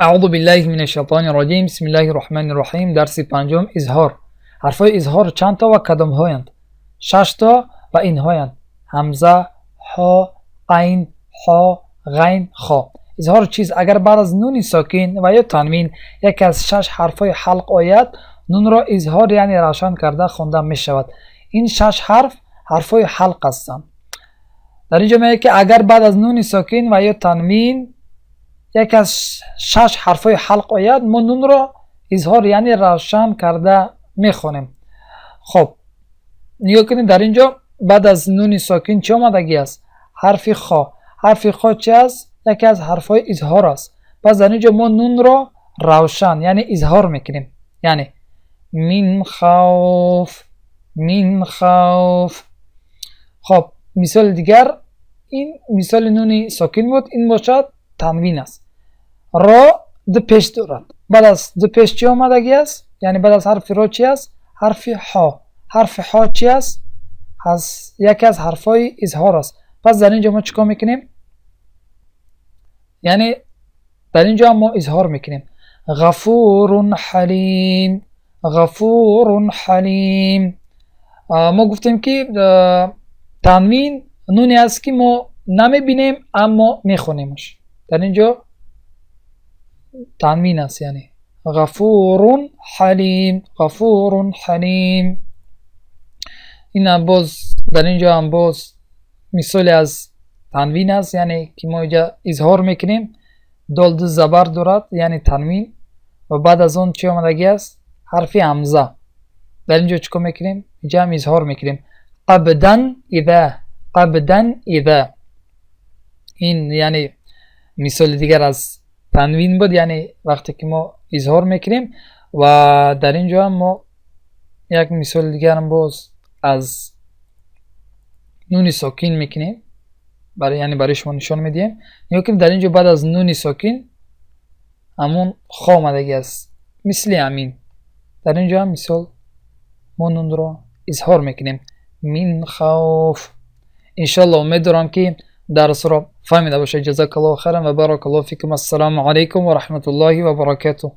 Аъузу биллаҳи минаш шайтони роҷим. Бисмиллаҳи роҳмани роҳим. Дарси панҷум: изҳор. Ҳарфҳои изҳор чанд то ва кадомҳоянд? Шаш то ва инҳоянд: ҳамза, ҳо, айн, ҳо, ғайн, хо. Изҳор чист? Агар баъд аз нуни сокин ва ё танвин яке аз шаш ҳарфҳои ҳалқ ояд, нунро изҳор, яъне равшан карда хонда мешавад. Ин шаш ҳарф ҳарфҳои ҳалқ ҳастанд. Дар ин ҷо мегӯяд, ки агар баъд аз нуни сокин ва ё танвин яке аз шаш ҳарфҳои ҳалқ ояд, мо нунро изҳор, яъне равшан карда мехонем. Хоб, нигоҳ кунед, дар ин ҷо баъд аз нуни сокин чӣ омадагӣ аст? Ҳарфи хо. Ҳарфи хо чи аст? Яке аз ҳарфҳои изҳор аст. Пас дар ин ҷо мо нунро равшан, яъне изҳор мекунем, яъне мин хавф, мин хавф. Хоб, мисоли дигар. Ин мисоли нуни сокин буд, ин бошад танвин аст. Ро ду пеш дорад. Баъд аз ду пеш чӣ омадагӣ аст? Яъне баъд аз ҳарфи ро чи аст? Ҳарфи ҳо. Ҳарфи ҳо чи аст? Яке аз ҳарфҳои изҳор аст. Пас дар ин ҷо мо чӣ кор мекунем? Яъне дар ин ҷо мо изҳор мекунем: ғафурун ҳалим, ғафурун ҳалим. Мо гуфтем, ки танвин нуне аст, ки мо намебинем, аммо мехонемаш. Дар ин ҷо танвин аст, яъне ғафурун ҳалим, ғафурун ҳалим. Ин боз дар ин ҷо ҳам боз мисоле аз танвин аст, яъне ки мо инҷа изҳор мекунем. Дол ду забар дорад, яъне танвин, ва баъд аз он чӣ омадагӣ аст? Ҳарфи ҳамза. Дар ин ҷо чӣ кор мекунем? Инҷа ҳам изҳор мекунем: абдан иза, абдан иза. Ин яъне мисоли дигар аз танвин буд, яъне вақте ки мо изҳор мекунем. Ва дар ин ҷо ҳам мо як мисоли дигарам боз аз нуни сокин мекунем, яъне барои шумо нишон медиҳем. Нигоҳ кунед, дар ин ҷо баъд аз нуни сокин ҳамон хо омадагӣ аст, мисли ҳамин. Дар ин ҷо ҳам мисол мо нунро изҳор мекунем: мин хавф. Иншоалло, умед дорам, ки дарсро фаҳмида бошед. Ҷазакаллоҳу хайран ва баракаллоҳу фикум. Ассалому алайкум ва раҳматуллоҳи ва баракатуҳ.